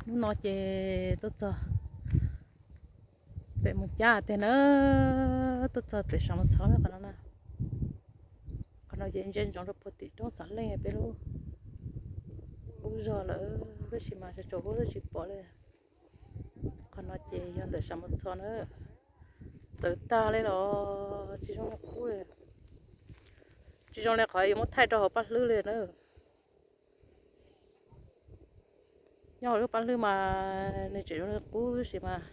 Hnub no ces tuaj txog pem Moos Cab tiag na, tuaj txog pem Sam Mos Txhos na qhov no na. Qhov no ces ntsia ntsoov rau puag tim roob Xam Leej peb lub, lub zos lawm, tab sis mas sawv tsees kuj tsis pom li. Qhov no ces yog ntawm Sam Mos Txhos na, txawv tag li los tsis zoo li qub li, tsis zoo li qhov yuav muab thaij rau hauv paj hlwb li na. Nyob hauv lub paj hlwb mas nws tseem zoo li qub tab sis mas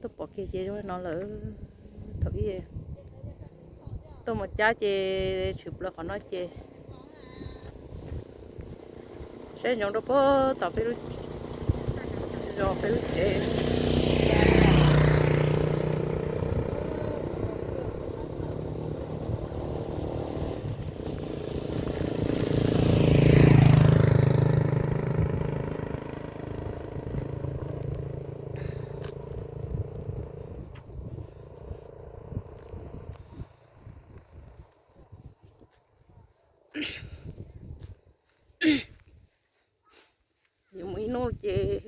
tuaj pom kiag ces zoo li no lawm. Thaum ub tuaj Moos Cab ces tshwm plaws qhov no ces saib ntsoov rau puag tom peb lub zos peb lub tsev. Yuav mus ib hnub ces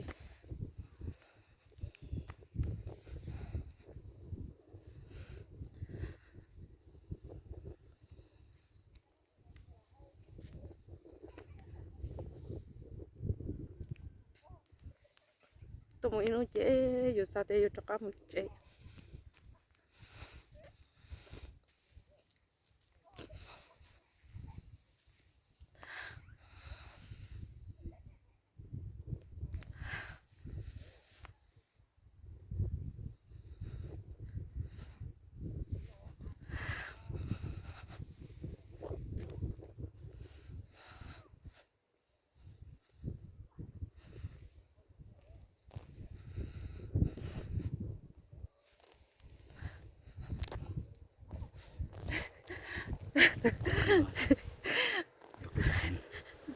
tuaj mus ib hnub ces yus xav tias yuav rov qab mus tsev.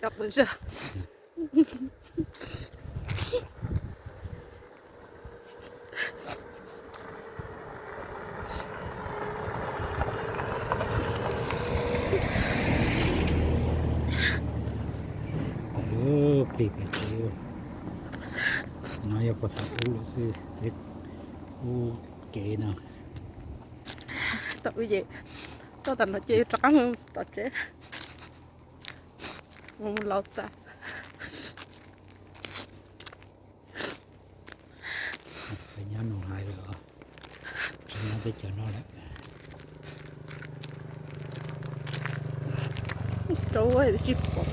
Cov qwv zog. Plig plig, no yog puag tom ub lawm xwb, ub kev no. Tom ub ces, tom no ces rov qab mus tom tsev, mus laus tas. Nyob Nus Hais lawm, tsis nyob teb chaws no lawm. Rau tsis pom.